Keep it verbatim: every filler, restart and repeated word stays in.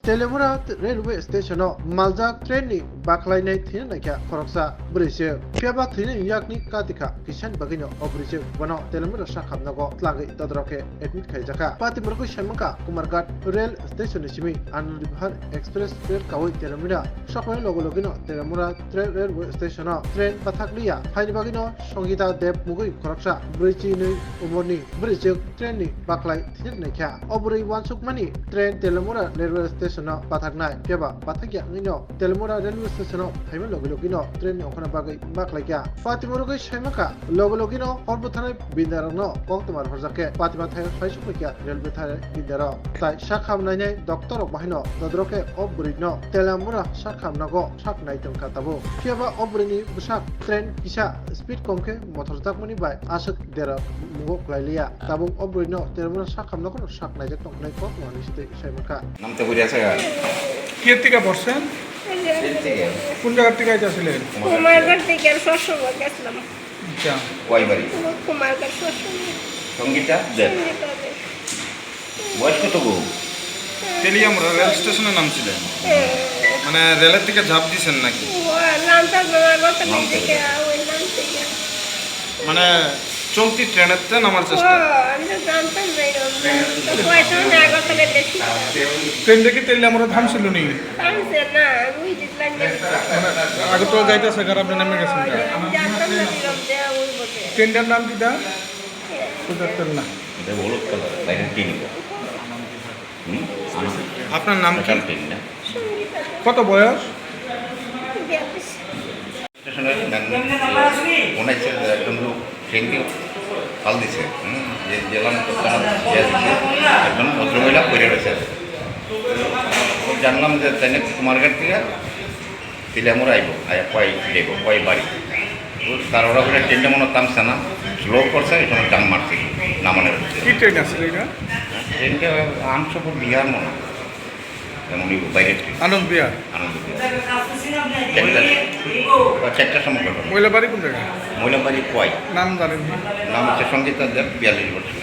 Telemura railway station o maljak train ni baklainai thwina naikha khoroksa bwrwi se. Phiyaba thwinani yakni katikha kisani bagwino o bwrwi se bono Telemura sakhamnago tlangwi dodorok khe admit khaijakha. Patimurgwi saimangkha Kumarghat rail station ni simi Anand Vihar Express train kawi Telemura sokmani logo logino Telemura train railway station o train pathak liya phaini bagwino Songita Deb mugwi khoroksa bwrwi chinwi umorni bwrwi se train ni baklai thwina naikha. O bwrwi uansukmani train Telemura railway station o pathaknai, phiyaba pathakya wngwino Telemura railway station o phaima logi logino train ni ongkhorna bagwi baklaikha. Patimurgwi saimangkha logi logino hor bwtharnai bindarokno koktwma rohorjak khe patima thai phaisukbaikha railway thai bindarok. Tai sakham nainai doctor rok bahaino dodorok khe o bwrwino Telemura sakhamnago sak nai tongkha tabuk. Phiyaba o bwrwini bwsak train kisa speed kom khe mothorjakmani bai aswk dera mungo kwlailiya. Tabuk o bwrwino Telemura sakhamnago sak naijak tongkha kokno ani sitwi saimangkha. নামতে পড়ে আছে। কি থেকে পড়ছেন? এই যে কোন জায়গার থেকে আইতেছিলেন? কুমারঘাট থেকে আর সবসময় গেছিলাম। আচ্ছা। কয়বারই? কুমারঘাট সবসময়। সঙ্গীতা দেব। সঙ্গীতা দেব। বয়স কত গো? তেলিয়ামুড়া রেল স্টেশনে নামছিলেন? হ্যাঁ। মানে রেলের থেকে ঝাঁপ দিছেন নাকি? ও, নামতাম না, আগরতলা নামতে থেকে, হবে। ওই নাম থেকে। মানে চলতি ট্রেনেতে নামার ও, চেষ্টা। আমি তো জানতাম না এরকম। তো কয়টা আমি আগরতলা দেখি। ট্রেনটা কি তেলিয়ামুড়া থামছিল নি? থামছে না, আমি ওই দেখলাম যে মানে আগরতলা যাইতেছে কার আপনি নেমে গেছেন কার? আমি জানতাম না এরকম যে ওই বটে। ট্রেনটার নাম কিতা? সুজাতার না। এটা হলুদ কালার, লাইনের টিন। হুম? আপনার নাম কি? এখান টিন না। কত বয়স? বিয়াল্লিশ। স্টেশনের ম্যান মনে হচ্ছে যে একজন লোক ট্রেনকে ফাল দিছে, হুম, যে জেলার তৎক্ষণাৎ যে দিছে, একজন ভদ্রমহিলা পড়ে রয়েছে। তো জানলাম যে তাই নাকি কুমারঘাট থেকে তেলিয়ামুড়া আইব, আয়া কয় যাইব, কয় বাড়ি। ও তাড়াহুড়া করে ট্রেনটা মনে হয় থামছে না, স্লো করছে, এই সময় জাম মারছে, নামানোর হচ্ছে। কি ট্রেন আসলে এটা? ট্রেনটা আনন্দপুর বিহার মনে হয়। এমনই বাইরের ট্রেন। আনন্দ বিহার। আনন্দ বিহার। চারটা, চারটার সময় ঘটনা। মহিলা বাড়ি কোন জায়গায়? মহিলা বাড়ি খোয়াই। নাম জানেন কি? নাম হচ্ছে সঙ্গীতা দেব, বিয়াল্লিশ বছর।